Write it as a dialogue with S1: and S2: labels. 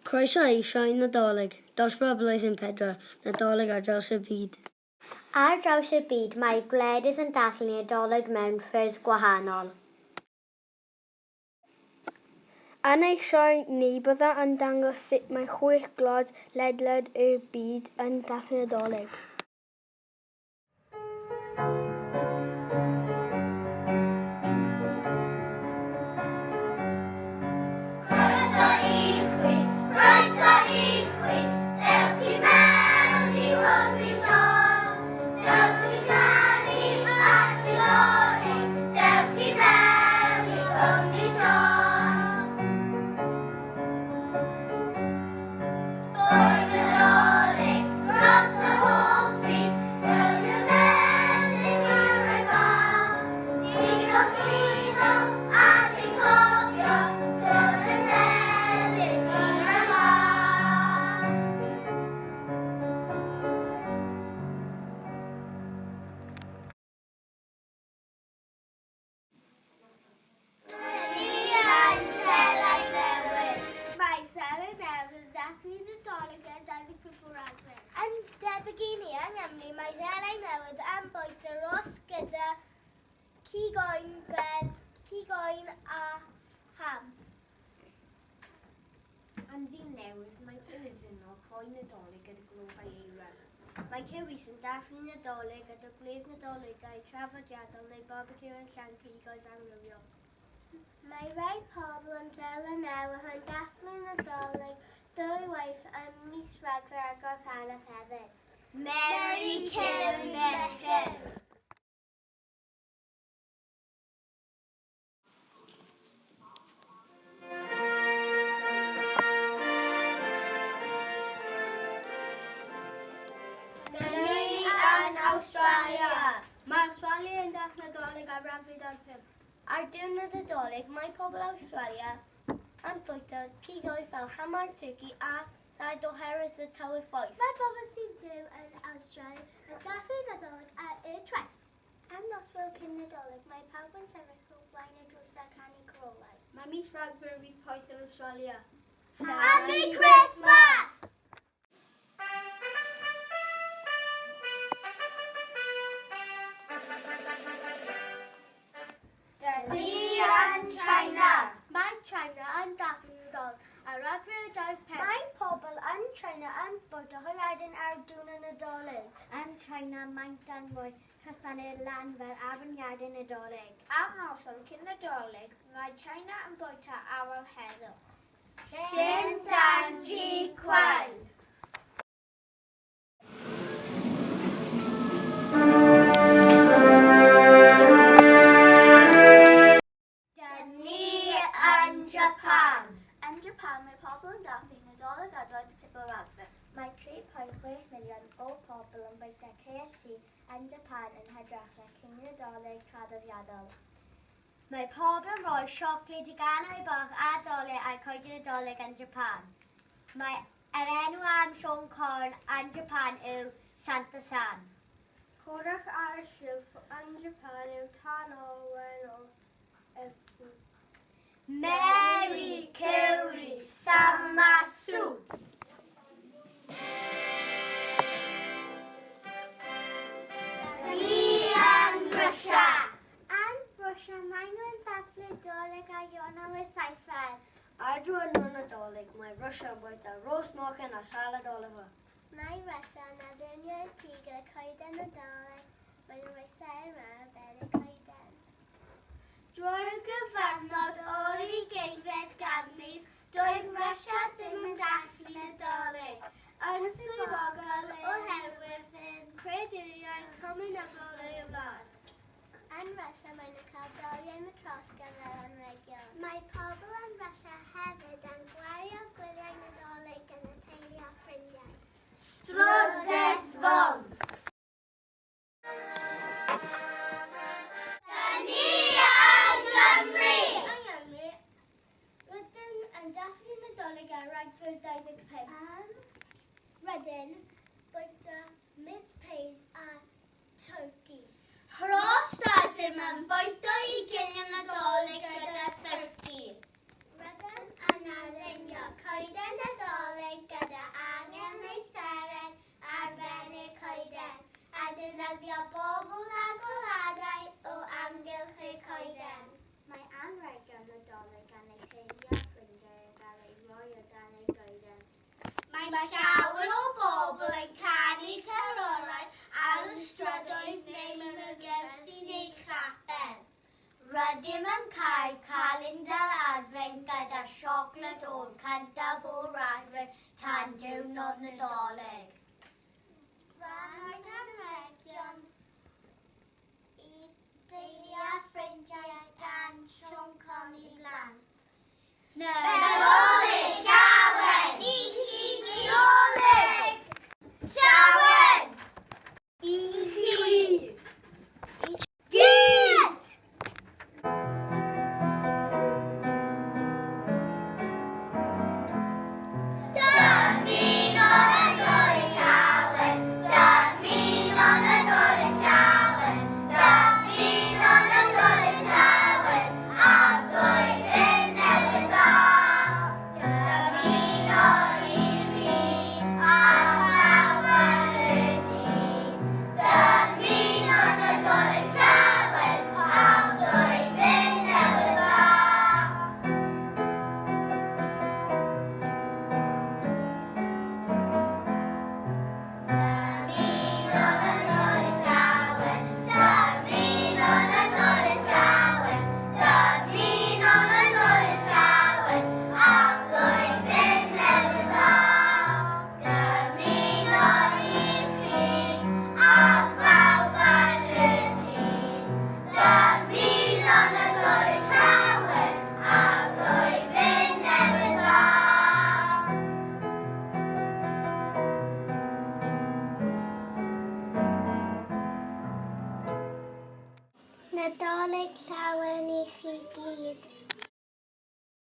S1: Croeso i Sioe Nadolig, Dosbarth Blwyddyn 4, Nadolig ar draws y byd.
S2: Ar draws y byd mae gwledydd yn dathlu Nadolig mewn ffyrdd gwahanol.
S3: Yn ei sioe ni, byddaf yn dangos sut mae chwech gwlad ledled y byd yn dathlu Nadolig.
S4: Croeso i chwi, croeso i chwi, dewch i mewn i Nghymru llon. Dewch i ganu a dilori, dewch i mewn i Nghymru llon. Bwyd Nadolig dros yr holl fyd, mewn y fendith i'r rhai fawr. Diolch iddo ac yn cofio, dod yn fendith i'r rhai mawr.
S5: Mae Seren Newydd yn dathlu Nadolig ar 25 o Ragfyr.
S6: Yn debyg i ni yng Nghymru, mae Seland Newydd yn bwyta ros gyda cig oen fel cig oen a ham.
S7: Yn Zealand Newydd, mae addurno croen Nadolig gyda globau eira.
S8: Mae Kiwis yn dathlu Nadolig gyda gwledd Nadoligau traddodiadol neu barbeciw yn llawn cigoedd amrywiol.
S6: Mae rhai pobl yn Seland Newydd yn dathlu Nadolig dwy waith ym mis Rhagfyr a Gorffennaf hefyd.
S4: Merry Cyw Metw!
S5: Ni yn Awstralia.
S8: Mae Awstralia yn dathlu Nadolig ar Ragfyr 25.
S9: Ar diwrnod Nadolig, mae pobl Awstralia yn bwyta cigoedd fel ham a twrci a salad oherwydd y tywydd poeth.
S6: Mae pobl sy'n byw yn Awstralia yn dathlu Nadolig ar y traeth. Am noswyl cyn Nadolig, mae pawb yn sefyll o flaen y drws a canu carolau.
S8: Mae mis Rhagfyr yn fis poeth yn Awstralia.
S5: Happy Christmas!
S4: Ni yn China.
S6: Mae China yn dathlu Nadolig ar Ragfyr 25.
S2: Mae pobl yn China yn bwyta hwyaden ar diwrnod Nadolig. Yn China, maent yn rhoi crysau lan fel addurniadau Nadolig.
S5: Ar noson cyn Nadolig, mae China yn bwyta afal heddwch. Shin Dan Ji Kuai.
S4: Dyn ni yn Japan.
S5: Yn Japan, mae pobl yn dathlu Nadolig ar 25 o Ragfyr.
S2: Mae 3.6 miliwn o pobl yn bwyta KFC yn Japan yn hytrach na cinio Nadolig traddodiadol. Mae pobl yn rhoi siocled i ganau bach a dolau ar coeden Nadolig yn Japan. Mae yr enw am Siôn Corn yn Japan yw Santa San.
S8: Corrach ar y silff yn Japan yw Tan Owen o
S2: Merry Curie Samasu!
S4: Ni yn Russia.
S6: Yn Rwsia, maen nhw'n dathlu Nadolig ar Ionawr y seithfed.
S1: Ar diwrnod Nadolig, mae Russia yn bwyta roast mochyn a salad olifa.
S6: Mae Russia yn addurno y tŷ gyda coeden Nadolig. Maen nhw'n rhoi sêr mawr ar ben y coeden.
S5: Drwy'r gyfnod o'r ugeinfed ganrif, doedd Russia ddim yn dathlu Nadolig yn swyddogol oherwydd creaduriau cominyddol y wlad.
S6: Yn Russia, maen nhw'n cael doliau matrosca fel anrhegion. Mae pobl yn Russia hefyd yn gwario gwyliau Nadolig gyda teulu a ffrindiau.
S4: S Rodesfon. Dyn ni yng Nghymru.
S6: Yng Nghymru, rydym yn dathlu Nadolig ar Ragfyr 25. Rydyn bwyta mince pies a turkey.
S5: Rhostadym yn bwyta i ginio Nadolig gyda thyrci.
S6: Rydym yn addurno coeden Nadolig.
S5: Mae llawer o bobl yn canu carolau ar y strydoedd neu mewn y gerddi neu chapel.
S2: Rydym yn cael calendar Adfent gyda siocled o'r cyntaf o Ragfyr tan diwrnod Nadolig.
S6: Rhannwyd anrhegion i deulu a ffrindiau gan Siôn Corn i blant.
S4: Nadolig Llawen i chi Nadolig Llawen
S5: i chi gyd!
S4: Dymuno Nadolig Llawen, dymuno Nadolig Llawen, dymuno Nadolig Llawen, a blwyddyn newydd dda. Dymuno i chi a phawb yn y tŷ. Dymuno Nadolig Llawen, a blwyddyn newydd dda. Dymuno Nadolig Llawen, dymuno Nadolig Llawen, dymuno Nadolig Llawen, a blwyddyn newydd dda. Dymuno i chi a phawb yn y tŷ. Dymuno Nadolig Llawen, a blwyddyn newydd dda.
S6: Nadolig llawen i chi gyd.